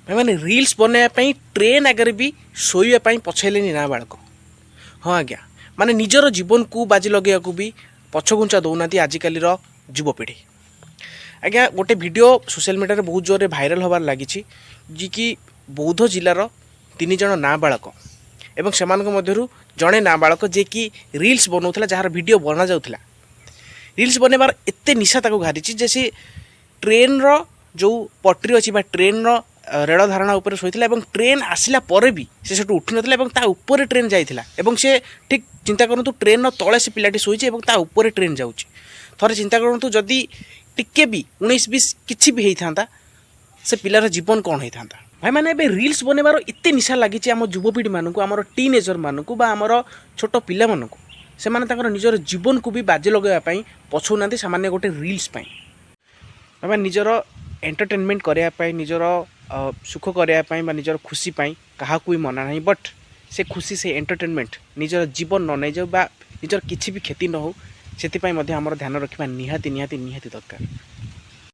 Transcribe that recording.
ଭାଇମାନେ, ରିଲ୍ସ ବନାଇବା ପାଇଁ ଟ୍ରେନ୍ ଆଗରେ ବି ଶୋଇବା ପାଇଁ ପଛେଇଲେନି ନାବାଳକ। ହଁ ଆଜ୍ଞା, ମାନେ ନିଜର ଜୀବନକୁ ବାଜି ଲଗାଇବାକୁ ବି ପଛଘୁଞ୍ଚା ଦେଉନାହାନ୍ତି ଆଜିକାଲିର ଯୁବପିଢ଼ି। ଆଜ୍ଞା, ଗୋଟେ ଭିଡ଼ିଓ ସୋସିଆଲ ମିଡ଼ିଆରେ ବହୁତ ଜୋରରେ ଭାଇରାଲ ହେବାରେ ଲାଗିଛି, ଯିଏକି ବୌଦ୍ଧ ଜିଲ୍ଲାର ତିନି ଜଣ ନାବାଳକ ଏବଂ ସେମାନଙ୍କ ମଧ୍ୟରୁ ଜଣେ ନାବାଳକ, ଯିଏକି ରିଲ୍ସ ବନାଉଥିଲା, ଯାହାର ଭିଡ଼ିଓ ବନାଯାଉଥିଲା। ରିଲ୍ସ ବନେଇବାର ଏତେ ନିଶା ତାକୁ ଘାରିଛି ଯେ ସେ ଟ୍ରେନ୍ର ଯେଉଁ ପଟରି ଅଛି ବା ଟ୍ରେନ୍ର ରେଳ ଧାରଣା ଉପରେ ଶୋଇଥିଲା ଏବଂ ଟ୍ରେନ୍ ଆସିଲା ପରେ ବି ସେ ସେଠୁ ଉଠିନଥିଲା ଏବଂ ତା ଉପରେ ଟ୍ରେନ୍ ଯାଇଥିଲା। ଏବଂ ସେ ଠିକ୍ ଚିନ୍ତା କରନ୍ତୁ, ଟ୍ରେନ୍ର ତଳେ ସେ ପିଲାଟି ଶୋଇଛି ଏବଂ ତା ଉପରେ ଟ୍ରେନ୍ ଯାଉଛି। ଥରେ ଚିନ୍ତା କରନ୍ତୁ, ଯଦି ଟିକେ ବି 19-20 କିଛି ବି ହେଇଥାନ୍ତା, ସେ ପିଲାର ଜୀବନ କ'ଣ ହେଇଥାନ୍ତା? ଭାଇମାନେ, ଏବେ ରିଲ୍ସ ବନେଇବାର ଏତେ ନିଶା ଲାଗିଛି ଆମ ଯୁବପିଢ଼ିମାନଙ୍କୁ, ଆମର ଟିନ୍ ଏଜର୍ମାନଙ୍କୁ ବା ଆମର ଛୋଟ ପିଲାମାନଙ୍କୁ, ସେମାନେ ତାଙ୍କର ନିଜର ଜୀବନକୁ ବି ବାଜି ଲଗାଇବା ପାଇଁ ପଛଉନାହାନ୍ତି ସାମାନ୍ୟ ଗୋଟେ ରିଲ୍ସ ପାଇଁ। ଭାଇମାନେ, ନିଜର ଏଣ୍ଟରଟେନମେଣ୍ଟ କରିବା ପାଇଁ, ନିଜର ସୁଖ କରିବା ପାଇଁ ବା ନିଜର ଖୁସି ପାଇଁ କାହାକୁ ବି ମନା ନାହିଁ। ବଟ୍ ସେ ଖୁସି, ସେ ଏଣ୍ଟରଟେନମେଣ୍ଟ ନିଜର ଜୀବନ ନ ନେଇଯାଉ ବା ନିଜର କିଛି ବି କ୍ଷତି ନ ହେଉ, ସେଥିପାଇଁ ମଧ୍ୟ ଆମର ଧ୍ୟାନ ରଖିବା ନିହାତି ନିହାତି ନିହାତି ଦରକାର।